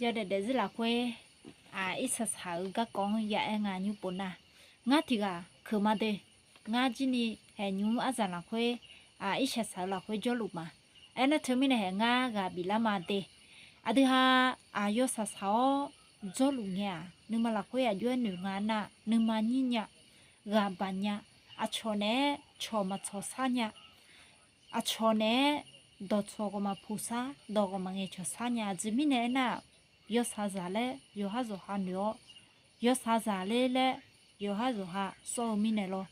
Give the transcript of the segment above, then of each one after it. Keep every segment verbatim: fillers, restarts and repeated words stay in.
Yawdaef daefzir lafkhoer, aq, irsaq saq-eu garkawv-anr ya aer nga nymr pov nar, ngar tiq ghaq keuq ma de. Ngar jir ni haeq nymr arzaq lafkhoer, aq, irsaq saq-eu lafkhoer jawrluf ma. Aernar teumirnae haeq ngar ghaq biflar ma de. Aqdui ha, aq, yawsaq saq-awr jawrluf ngae-aq, nuima lafkhoer aqjox-aer noeq nga nar, nuima nyir nya, ghaq baq nya, aqcawq naeq-aer cawq maqcawq sar nya, aqcawq naeq-aer dawqcawq ghawqmaf puq sar, dawq ghawqmaf ngaeqcawq sar nya. Aqjeq mirnae aernar-aq, yawsaqzaq laer yawqhar zawqha noeq-awr, yawsaqzaq ler laer yawqhar zawqha sawr-eu mirnae lawr.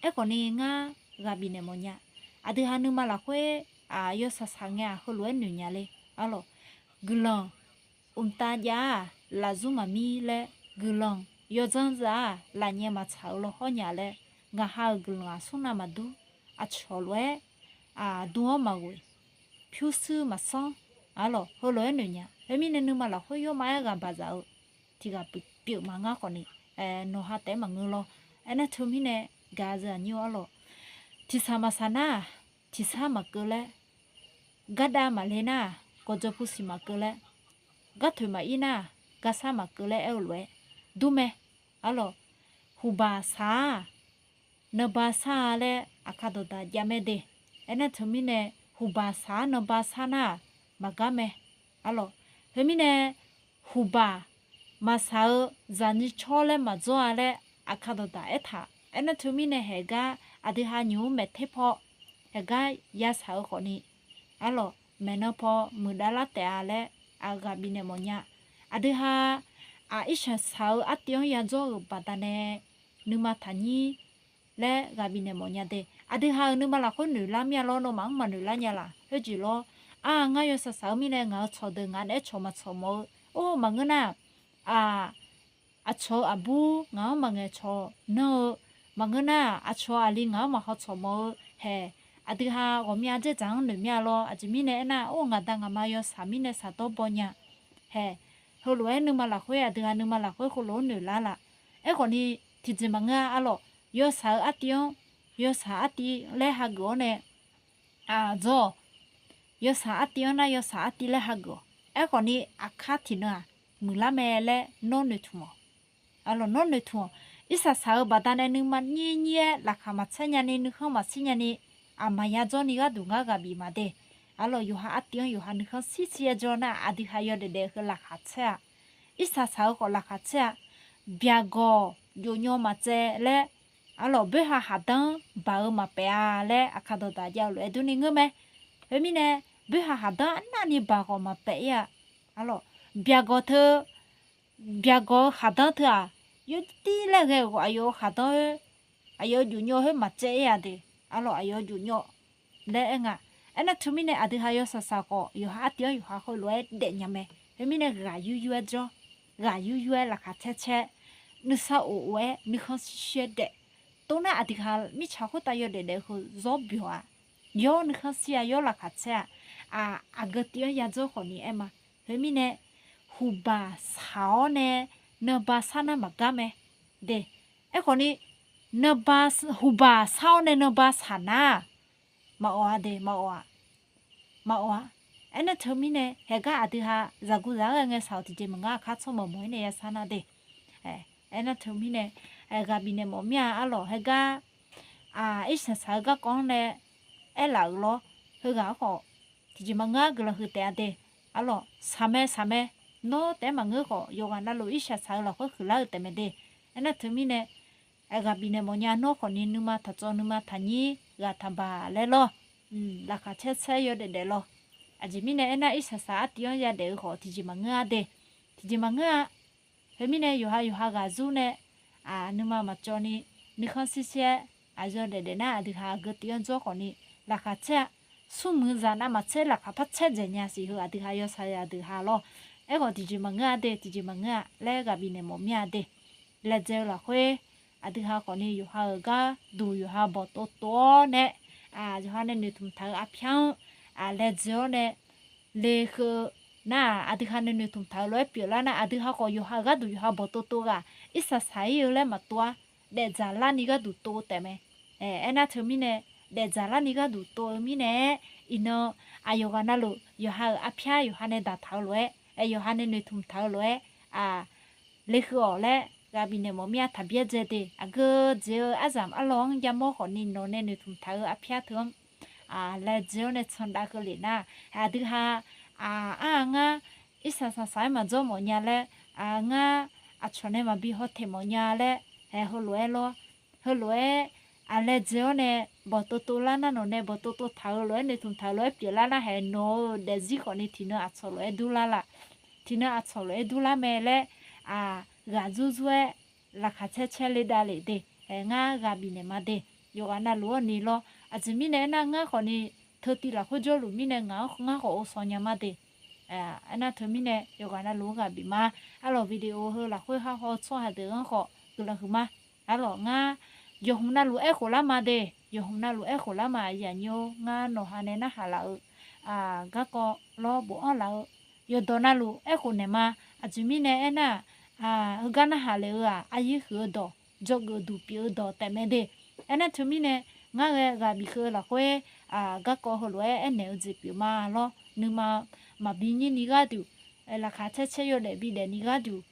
Aerkhawf ni ngar ghaq bifnaeq mawf nya. Aqdui ha nuima lafkhoer, aq, yawsaq saq ngae-aq heulof-aer noeq nya le. Arlawq, guiqlanq mqtav jav-aq lafzmr maqmir laer, guiqlanq yawdzanr za-aq lafnyae maqtsaq-eu law hawr nya laer, ngaq ha-euq guiqlanq aqsmr navmaqdur, aqcawq lof-aer, aq, dm-awr maqghoeq, pyurshuir maqsanr, arlawq, heulof-aer noeq nya. Khoermirnae nuima lafkhoer yawrma-aer ghaq baqzaf-eu tiq ghaq pyeuf ma ngar khawf ni, nawq ha taef-aer maqngeur lawr. Aernar teumirnae gaq-eu zeu aqnyir-eu arlawq, tiqsaq maqsaq nar-aq, tiqsar maqkeuv laer, gardav maqle nar-aq, gawqjawq pusiq maqkeuv laer, gartoeq maqir nar-aq, garsar maqkeuv laer aer-eu lof-aer dur mae. Arlawq, huqbaq saq-aq, nanba sar-a laer aqkar dawqdaq jav mae de. Aernar teumirnae, huqbaq saq-ar nanba sar nar-aq, maqgar mae. Arlawq, khoermirnae, huqbaq maqsaq-eu zaqnyiq cawr laer maqdzawr-a laer aqkar dawqdaq aertaq. Aernar teumirnae haeqgar aqdui ha nymq-mr maeq ter paw, haeqgar yasaq-eu khawf ni, arlawq, maeqnan paw muiqdav lar taef-a laer aqghaq bifnaeq mawf nya. Aqdui ha, aq, irsaq saq-eu artiv-anr yadzawr-euq baqdanae nuima taqnyir laer ghaq bifnaeq mawf nya de. Aqdui ha-euq nuima lafkhoer noeq lar mir-a lawr, nawmaf-anr maqnoeq lar nya laf. Khoerjeq lawr, aq, ngar yawsaq saq-eu mirnae ngaq-euq tsawqdeuq ngaq naeq-aer cawq maqtsawq mawf-eu, or, maqngeur nar, aq, aqcawq-eu aqbur ngaq-anr maqngaeq cawq nanr-eu, maqngeur nar, aqcawq-eu aqli ngaq-anr maqhaw tsawq mawf-eu haeq, aqdui ha ghawqmya dzaerdzaq-anr noeq mir-a lawr. Aqjeq mirnae aernar, or, ngaq da ngaq ma yawsaq mirnae saqdawr baw nya haeq, heulof-aer nuima lafkhoer, aqdui ha nuima lafkhoer heulof-anr noeq lar laf. Aerkhawf ni, tiqjeq maqngeur-a arlawq, yawsaq-eu artiv-anr yawsaq artiv laer hageuf-awr nae, aq, dzawr-awq. Yawsaq artiv-anr nar yawsaq artiv laer hageuf-awq. Aerkhawf ni aqkar tiqnan-aq, muiqlar mae laer nawr noeqtmq-awq. Arlawq, nawr noeqtmq-awq. Irsaq saq-eu baqdanae nuima nyir nyir-aer laqkhaq maqtser nyani, nuikhanr maqshir nyani, aqma yadzawr ni gharduq ngar ghaq bif ma de. Arlawq, yawqha artiv-anr yawqha nuikhanr shir shir-aer jawr nar, aqdui ha yawdaef daef-eu heu laqkhaq tser-a. Irsaq saq-eu khawf laqkhaq tser-a. Byaqgawq jofnyawv maqtsaev laer, arlawq, boerha khaqdanr baq-eu maqpaef-a laer aqkar dawqdaq jav-eu lof-aer durni ngeur mae. Khoermirnae, boerha khaqdanr arnavni baq khawf maqpaef ir-a. Arlawq, byaqgawq teu, byaqgawq-eu khaqdanr teu-aq, yawdir laer ghae-euq khawf aqyawf-eu khaqdanr khoer, aqyawf-eu jofnyawv khoer maqtsaev ir-a de. Arlawq, aqyawf-eu jofnyawv laer aer nga. Aernar teumirnae aqdui ha yawsaq saq khawf yawqha artiv-anr yawqha heulof-aer daef nya mae. Khoermirnae ghaq yur yur-aer jawr, ghaq yur yur-aer laqkhaq caer caer, nuisar of of-aer nuikhanr shir shir-aer daef. Tov nar aqdui ha mirtsaq khoertav yawdaef daef-eu heu zawr byawq-a. Yawr nuikhanr shir-a, yawr laqkhaq caer-a. Aq, aqgeu tiv-anr yadzawr khawf ni aer ma. Khoermirnae, huqbaq saq-awr nae nanba sar nar maqgar mae de. Aerkhawf ni, nanba, huqbaq sar-awr nae nanba saq nar-aq, maqawf-a de, maqawf-a. Maqawf-a. Aernar teumirnae haeqgar aqdui ha zaqguq zaq-anr ghae ngae saq-awq tiqjeq maqngeur, aqkar tsawrmawq mawq-ir nae yasar nar de. Aernar teumirnae, ghaq bifnaeq mawf mir-a arlawq. Haeqgar, aq, irsaq saq-eu garkawv-anr nae aerlaf-euq lawr. Heughaq-anr khawf tiqjeq maqngeur-a, guiqlanq huiq taef-a de. Arlawq, saqmae saqmae, nawr taef-aer maqngeur khawf yawqghaq navluf irsaq saq-eu lafkhoer huiqlar-eu taef mae de. Aernar teumirnae, ghaq bifnaeq mawf nya, nawr khawf ni nuima taqtsawv nuima taqnyir ghaq taqbaq laer lawr. Laqkhaq caer caer yawdaef daef lawr. Aqjeq mirnae aernar, irsaq saq artiv-anr yadaef-eu khawf tiqjeq maqngeur-a de. Tiqjeq maqngeur-a. Khoermirnae yawqha yawqha ghaq zur nae, aq, nuima maqcawv ni, nuikhanr shir shir-aer, aq, yawdaef daef nar aqdui ha aqgeu tiv-anr jawr khawf ni, laqkhaq caer-a. Smrmuiq zaq navmaqtser laqkhaq par caer dzaeq nya siq heu aqdui ha yawsaq zaqdeuq ha lawr. Aerkhawf tiqjeq maqngeur-a de, tiqjeq maqngeur-a laer ghaq bifnaeq mawf mir-a de. Laedzae-eu lafkhoer, aqdui ha khawf ni yawqha-euq gharduq yawqha bawqtov tov-awr nae, aq, yawqha nae noeqtmq taq-eu arpyar-anr, aq, laedzae-awr nae, le heu nar-aq, aqdui ha nae noeqtmq taq-eu lof-aer pyeuflar nar, aqdui ha khawf yawqha-euq gharduq yawqha bawqtov tov ghaq, irsaq saq-ir-eu laer maqtov-a, daefdzaq larni gharduq tov-eu taef mae. Aernar teumirnae, daefdzaq larni gharduq tov-eu mirnae-aer, iqnan aqyawf ghaq navluf yawqha-euq arpyar yawqha nae daqtaq-eu lof-aer, Aer, yawqha nae noeqtmq taq-eu lof-aer, aq, leheu-awq laer ghaq bifnaeq mawf mir-a. Taqbyaer dzae de. Aqgeu dzaeq-eu aryamq arlawr-anr yamawr khawfni nawq nae noeqtmq taq-eu arpyar teu-anr, aq, laedzae-awr nae tsandav keuvle nar, aqdui ha, aq, ar-aq ngar irsaq saqsaq-aer maqdzawr mawfnya laer, aq, ngar aqcawq nae maqbi hawtaeq mawfnya laer, aer, heulof-aer lawr, heulof-aer, aq, laedzae-awr nae bawqtov tov lar nar, nawq nae bawqtov tov taq-eu lof-aer noeqtmq taq-eu lof-aer pyeuflar nar, haeq nawq-eu daefzir khawfni tiqnan aqcawq lof-aer durlar laf, tiqnan aqcawq lof-aer durlar mae laer, aq, ghaq dzurdzur-aer laqkhaq caer caer le davlef de. Aer, ngar ghaq bifnaeq ma de. Yawqghaq navluf-awr ni lawr. Aqjeq mirnae aernar, ngar khawfni teutiv lafkhoer jawrluf mirnae ngaq-anr ngar khawf ovsaw nya ma de. Aernar teumirnae yawqghaq navluf-anr ghaq bif ma. Arlawq video heu lafkhoer har haw-eu tsawrhaq deuq-anr khawf guiqlanq huiqma. Arlawq ngar yawqhmq navluf aerkhof lar ma de. Yawqhmq navluf aerkhof lar ma, aqyuif aqnyir-or. Ngar nawqha nae narhaq laf-eu, aq, garkawv lawr bofanr laf-eu, yawqdawq navluf aerkhof naeq ma. Aqjeq mirnae aernar-aq, aq, heugar narhaq lef-eu-aq, aryaer huiq-eu dawq, dzawgeuf duq pyeuf-eu dawq taef mae de. Aernar teumirnae, ngar ghae ghaq bif heu lafkhoer, aq, garkawv heulof-aer aernaeq-eu jeq pyeuf ma lawr. Nuima maqbi nyir ni gharduq, laqkhaq caer caer yawdaef bidaef ni gharduq,